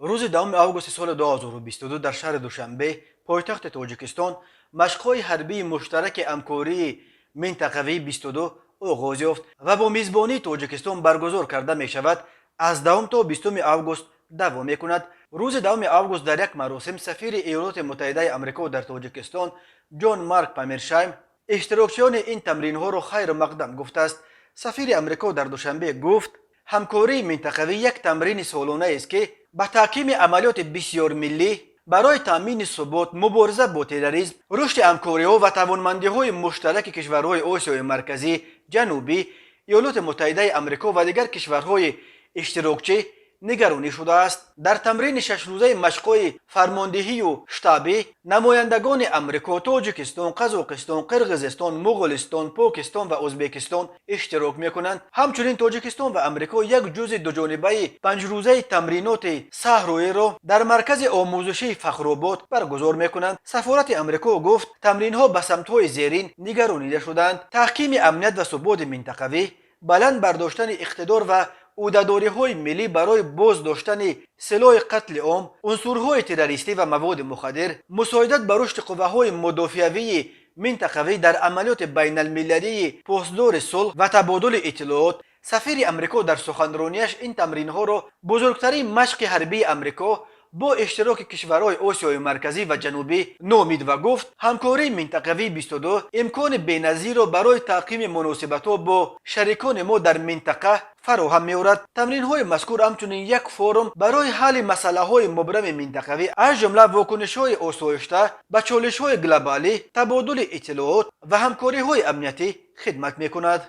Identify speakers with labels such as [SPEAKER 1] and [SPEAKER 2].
[SPEAKER 1] Рӯзи 10 августи соли 2022 дар шаҳри Душанбе, пойтахти Тоҷикистон, машқҳои ҳарбии муштараки ҳамкории минтақавии 22 оғоз ёфт ва бо мизбонии Тоҷикистон баргузор карда мешавад, аз 10 то 20 август давом мекунад. Рӯзи 10 август дар як маросим сафири Иёлоти Муттаҳидаи Амрико дар Тоҷикистон Ҷон Марк Паммершайм иштирокчиёни ин тамринҳоро хайру мақдам гуфтааст. Сафири Амрико дар Душанбе гуфт, ҳамкории минтақавӣ як тамрини солонаест, ки ба таҳкими амалиёти бисёрмиллӣ барои таъмини субот, мубориза бо терроризм, рушди ҳамкориҳо ва тавонмандиҳои муштараки кишварҳои Осиёи Марказӣ, Ҷанубӣ, Иёлоти Муттаҳидаи Амрико ва дигар кишварҳои иштирокчӣ нигаронӣ шудааст. Дар тамрини шашрӯзаи машқҳои фармондиҳию штабӣ намояндагони Амрико, Тоҷикистон, Қазоқистон, Қирғизистон, Муғулистон, Покистон ва Ӯзбекистон иштирок мекунанд. Ҳамчунин Тоҷикистон ва Амрико як ҷузъи дуҷонибаи панҷрӯзаи тамриноти саҳроиро дар маркази омӯзишии Фахробод баргузор мекунанд. Сафорати Амрико гуфт, тамринҳо ба самтҳои зерин нигаронида шудаанд: таҳкими амният ва суботи минтақавӣ, баланд бардоштани иқтидор ва ӯҳдадориҳои миллӣ барои боз доштани силоҳи қатли ом, унсурҳои террористӣ ва маводи мухаддир, мусоидат ба рушди қувваҳои мудофиавии минтақавӣ дар амалиёти байналмилалии посдори сулҳ ва табодули иттилоот. Сафири Амрико дар суханронияш ин тамринҳоро бузургтарин машқи ҳарбии Амрико бо иштироки кишварҳои Осиёи Марказӣ ва Ҷанубӣ номид ва гуфт, ҳамкории минтақавии 22 имкони беназирро барои таҳкими муносибатҳо бо шарикони мо дар минтақа фароҳам меорад. Тамринҳои мазкур ҳамчунин як форум барои ҳалли масъалаҳои мубрами минтақавӣ, аз ҷумла вокунишҳои осоишта ба чолишҳои глобалӣ, табодули иттилоот ва ҳамкориҳои амниятӣ хидмат мекунад.